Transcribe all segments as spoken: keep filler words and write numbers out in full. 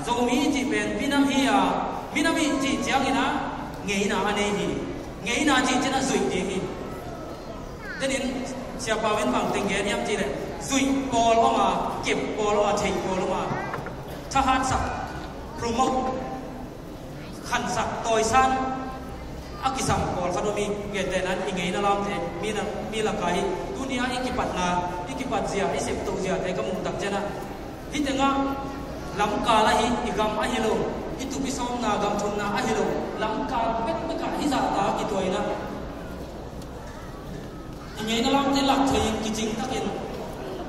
Zomi i cih pen minam hi a, minam i cih ciangin ah ngeina a nei hi. Ngeina cih ciangin ah zuih ding hi. Tenin Sia Pau in bang teng gen hiam cih leh, zuih pawl om a, kep pawl om a, theih pawl om a, thahatsak, promote, khansak, tawisan a kisam pawlkhat om hi. Gentehna in i ngeina lamte mi na, mi lakah hi. Tuni-a i kipatna, i kipat zia, i septo ziate ka muh tak ciangin ah, hih tengah lamkal ahi, i gam ahi lo, i tupi sawmna, gam thumna ahi lo, lamkal bekbek ah hih zahta a kituah in ah, i ngeina lamte lak thei in, kicing takin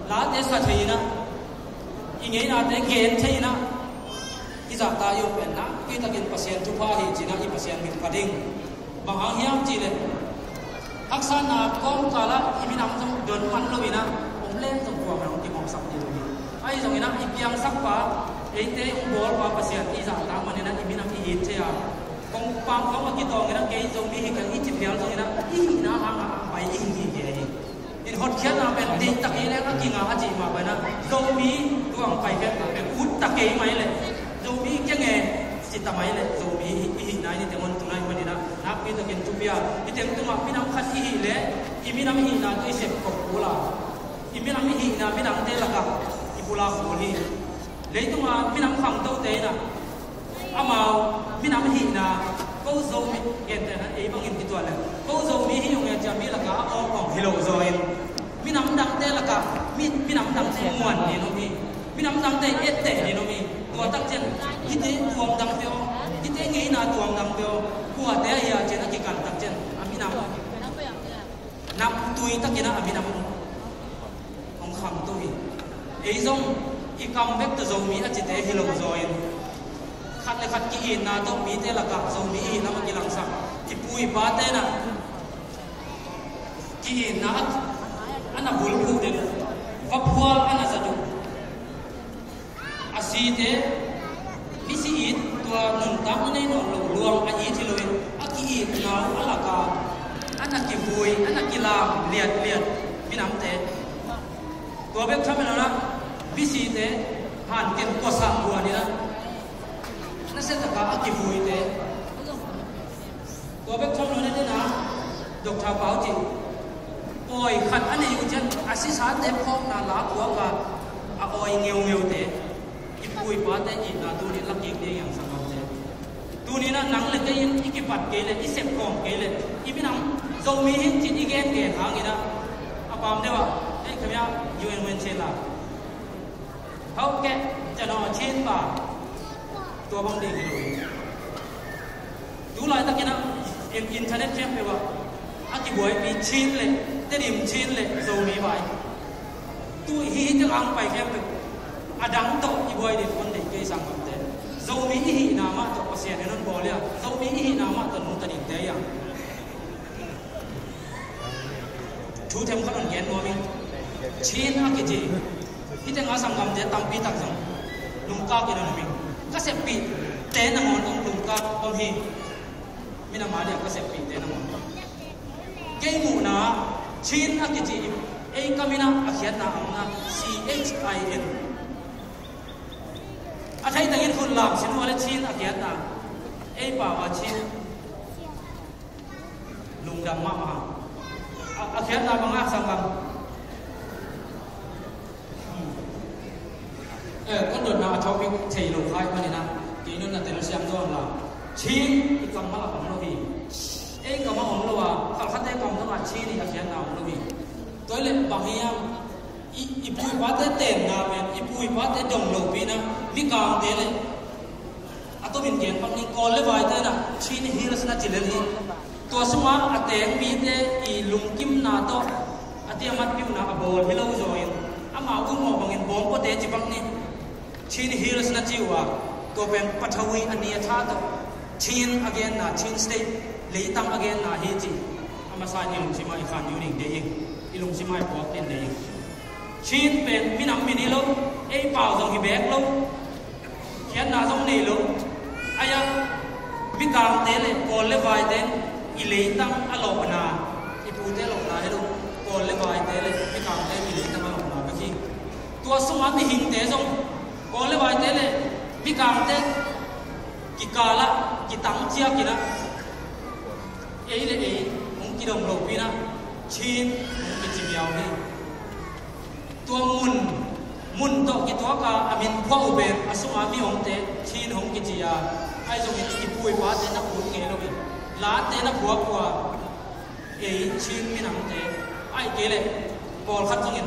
late sa thei in ah, i ngeinate gen thei in ah, hih zahta i om pen nakpi takin Pasian thupha hi ci-in ah i Pasian min phat ding. Bang hang hiam cih leh, haksatna kawmkal ah i minam zong don man lo in ah, om leng zong kuamah in hong kimawhsak ding hi. Ahi zongin ah i piangsakpa, eite hong bawlpa Pasian i zahtak manin ah i minam i it thei a, kong pang kong a kitawng in ah, kei Zomi hi keng i ci phial zongin ah, i hihna hangah a pai i hi hi hi. In hotkhiatna pen deihtak hi leng a kinga a cih mah bangin ah, Zomi tuang pai khempeuh pen ut ta kei mai leh, Zomi kenge ci ta mai leh, Zomi i hihna in i teng hon tun ahih manin ah, nakpi takin thupi a, i teng tungah minam khat i hih leh, i minam i hihna tawh i sep khop kul a, i minam i hihna midangte lakah i pulak kul hi. Leitunga minam khangtote in ah, amau minam hihna, ko Zomi, gentehna ei bangin kituah leh, ko Zomi hi ung e ci-a mi lakah a awng awng hi lo zaw in, minam dangte lakah mi, minam dangte muan ding om hi. Minam dangte etteh ding om hi. Tua tak ciang hihte tuamdang peuh, hihte ngeina tuamdang peuh, kuate ahi a ci-in a kikan tak ciang a minam namtui takin ah a minam hong khangto hi. Ei zong i kam bek tawh Zomi a cite hi lo zaw in, khat le khat ki-itna tawh mite lakah Zomi i hih lam a kilangsak. I pu i pate in ah ki-itna a, a na bulphuh den uh, vaphual a na zat uh. A site, misi it, tua nuntakna nei nawn lo, luang a it hi loin, a ki-itna uh a lakah a na kivui, a na kilam liatliat minamte. Tua bek tham lo in ah, misite hanken kuasa buan in ah, nasia takin a kivuite. Tua bek tham lo in ah, Doctor Pau cih pawi khat a nei uh ciang, a sisate phawkna la puak a, a awi ngeungeute, i pu i pate itna tuni-in la kik ding hi hang, sanggamte. Tuni-in ah nang le kei in i kipat kei leh, i sepkhawm kei leh, i minam Zomi hi ci-in i gengen hangin ah, a pam deuh ah, ei, khamiah U N Women ci la, hau keh, cano Chin pa, tua bang ding hi lo hi. Tu laitakin ah, in-, internet khempeuh ah a kibuaipi Chin le, Tedim Chin le Zomi vai. Tu hi, hih teng hong pai khempeuh a dang tawh i buai ding hong deih kei, sanggamte. Zomi i hihna mah tawh Pasian in hong bawl hi a, Zomi i hihna mah tawh nungta dingte hi a. Thu themkhat hong gen nuam ing. Chin a kici, hih teng a sanggamte tampi tak zong lungkak in a om ing. Ka seppihte nangawn hong lungkak om hi. Minam a dia ka seppihte nangawn. Kei muhna, Chin a kici, ei ka min ah a khiatna a omna, C H I N. A theih tengin hun lam sin uh a leh Chin a khiatna. Ei pau a Chin lungdam mahmah. A, a khiatna bang a, sanggam? Eh, kon dotna a topic thei lo kha ahih manin ah, kei nunna tel siam zaw ing la. Chin i kam mah a om lo hi. Ei kam a om lo a, khalkhate kam zong ah Chin i a khiatna om lo hi. Tua leh bang hiam, i, i pu i pate tenna pen, i pu i pate dong lopi-in ah, Mikangte le, a tomin gen pak ni, Kawl le Vaite in ah Chin Hills na ci lel hi. Tua sungah a teng mite i lungkimna tawh a tiamat piuhna a bawl hi lo zaw in, amau uh mawh bangin Bawngpawte ci pak ni, Chin Hills na ci uh a, tua pen Pathawi a ni a tha tawh Chin a genna, Chin State leitang a genna hi ci. A masa in i lungsim ah i khan ding uh ding deih ing, i lungsim ah i puak ding deih ing. Chin pen minam min hi lo, ei pau zong hi beek lo, khiatna zong nei lo. Ai-ah Mikangte le Kawl le Vaite in i leitang a lawhna, i pute lawhna hi lo, Kawl le Vaite le Mikangte in i leitang a lawhna bek hi. Tua sungah mihingte zong Kawl le Vaite le Mikangte kikalah kitang ciakin ah, ei le ei hong kidong lopi-in ah Chin hong kici viau hi. Tua mun, mun tawh kituak a, a min phuak uh pen a sunga mi omte Chin hong kici a, ahi zongin i pu i pate na ut ngei lo hi. Late na phuak uh a, ei Chin minamte, ahih kei leh pawlkhat zongin